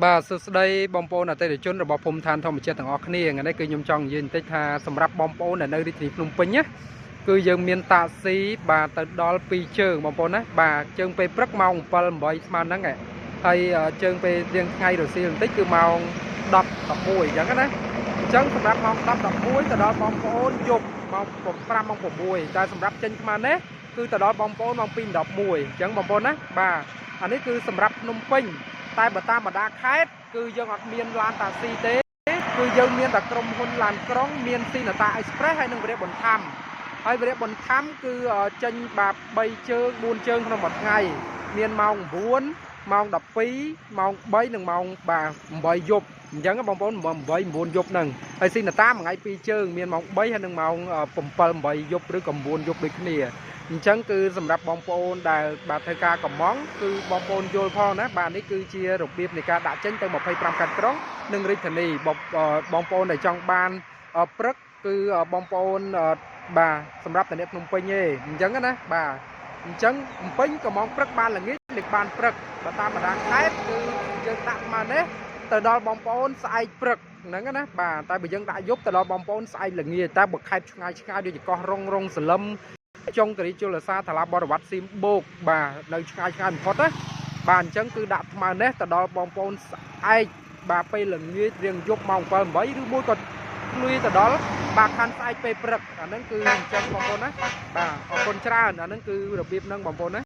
បាទសួស្តីបងប្អូនអតិថិជនរបស់ភូមិឋានធម្មជាតិទាំងអស់គ្នាថ្ងៃនេះគឺខ្ញុំចង់និយាយបន្តិចថាសម្រាប់បងប្អូនដែលនៅរាជធានីភ្នំពេញណាគឺយើងមានតាក់ស៊ីបាទទៅដល់2ជើងបងប្អូនណាបាទជើងពេលព្រឹកម៉ោង7 8ស្មើហ្នឹងឯងហើយជើងពេលរៀងថ្ងៃរសៀលបន្តិចគឺម៉ោង10 11អញ្ចឹងណាអញ្ចឹងសម្រាប់ម៉ោង10 11ទៅដល់បងប្អូនយប់ម៉ោង5ម៉ោង6តែសម្រាប់ចេញស្មើនេះគឺទៅដល់បងប្អូនម៉ោង2 11អញ្ចឹងបងប្អូនណាបាទអានេះគឺសម្រាប់ភ្នំពេញ តែបើតាមបណ្ដាខេត្តគឺយើងអត់មានឡានតាក់ស៊ីទេគឺយើងមានតែក្រុមហ៊ុនឡានក្រុងមានស៊ីណាតាអេសប្រេសហើយនិងវរៈបន្ថំហើយវរៈបន្ថំគឺចេញបាទ3ជើង4ជើងក្នុងមួយថ្ងៃមានម៉ោង9ម៉ោង12ម៉ោង3និងម៉ោងបាទ8យប់អញ្ចឹងបងប្អូន8 9យប់ហ្នឹងហើយស៊ីណាតាមួយថ្ងៃ2ជើងមានម៉ោង3ហើយនិងម៉ោង7 8យប់ឬក៏9យប់ដូចគ្នា អញ្ចឹងគឺសម្រាប់បងប្អូនដែលបាទធ្វើការកំងគឺបងប្អូនយល់ផងណាបាទនេះគឺជារបៀបនៃការដាក់ចេញទៅ25ខេត្តក្រុងនិងរាជធានីបងបងប្អូនដែលចង់បានព្រឹកគឺបងប្អូនបាទសម្រាប់តែអ្នកភ្នំពេញទេអញ្ចឹងណាបាទអញ្ចឹងភ្នំពេញក៏ម៉ោងព្រឹកបានល្ងាចនឹងបានព្រឹកបើតាមបណ្ដាខេត្តគឺយើងដាក់មកនេះទៅដល់បងប្អូនស្អែកព្រឹកហ្នឹងណាបាទតែបើយើងដាក់យប់ទៅដល់បងប្អូនស្អែកល្ងាចតែបើខេត្តឆ្ងាយឆ្ងាយដូចជាកោះរងរងសលឹម ចុងគិរីជលសាថ្លាបរិវត្តសៀមបូកបាទនៅឆ្ងាយឆ្ងាយបំផុតណាបាទអញ្ចឹងគឺដាក់ថ្មនេះទៅដល់បងប្អូនស្អែកបាទពេលល្ងាចរៀងយប់ម៉ោង7 8ឬមួយក៏ភ្លុយទៅដល់បាទខាន់ស្អែកពេលព្រឹកអាហ្នឹងគឺអញ្ចឹងបងប្អូនណាបាទអរគុណច្រើនអាហ្នឹងគឺរបៀបហ្នឹងបងប្អូនណា។